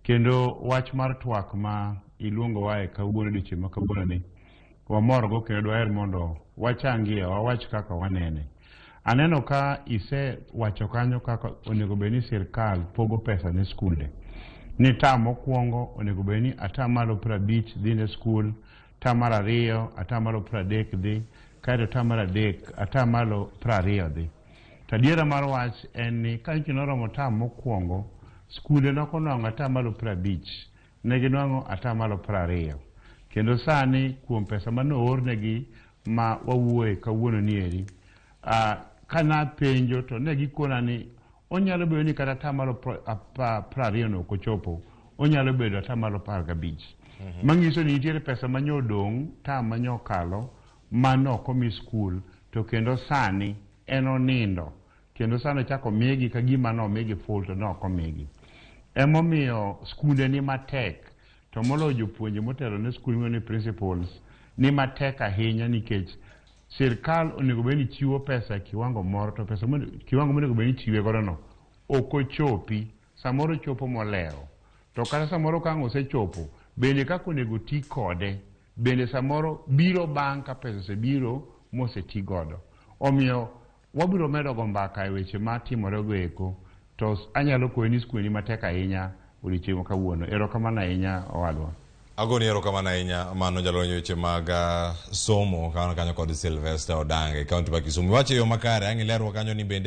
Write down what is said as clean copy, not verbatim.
Kendo wach mar twak ma iluongowae kawuono odiochieng' ma kawuononi, wamorgo kendo dwaher mondo wachangie, wawach kaka wanene. Aneno ka isewacho kanyo kaka onego bed ni sirkal pogo pesa ne skunde. Ni tam mokwongo onego bed ni atamalo 50 dhi ne skul, tam mar ariyo atamalo 30 dhi, kaeto tam mar adek atamalo 20 dhi. To adiera mar wach en ni ka nyocha noromo tam mokwongo, skunde nok onwang'o atamalo 50, ne ginwang'o atamalo 20. Kendo sani kuom pesa mane oornegi ma wawuoye kawuono ni eri, ka napenjo to ne gikona ni onyalo bedo ni kata atamalo 20 no ok ochopo, onyalo bedo atamalo 15. Manyiso ni nitiere pesa manyo odong' tam manyo okalo mane ok omi skul to kendo sani en onindo kendo sani ochako omigi ka gima ne omigi full to ne ok omigi. Emomiyo skunde ni matek to moloyo jopuonje motelo ne skul miluongo ni principals ni matek ahinya nikech sirkal onego bed ni chiwo pesa e kiwango moro to pesa kiwango monego bed ni ichiwe godo no ok ochopi samoro chopo molewo to kata samoro ka ang' osechopo bende kaka onego ti kode bende samoro biro bang' ka pesa osebiro moseti godo. Omiyo wabiro medo go mbaka e weche matimore go eko to anyalo koyi ni skunde ni matek ahinya odiochieng' ma kawuono. Erokamano ahinya owadwa. Agoni erokamano ahinya mano jalony weche mag somo kanyo kanyo kod Sylvester Odanga e kaunti ma Kisumu. Iwacho e yo makare, ang' ilerwa kanyo ni bende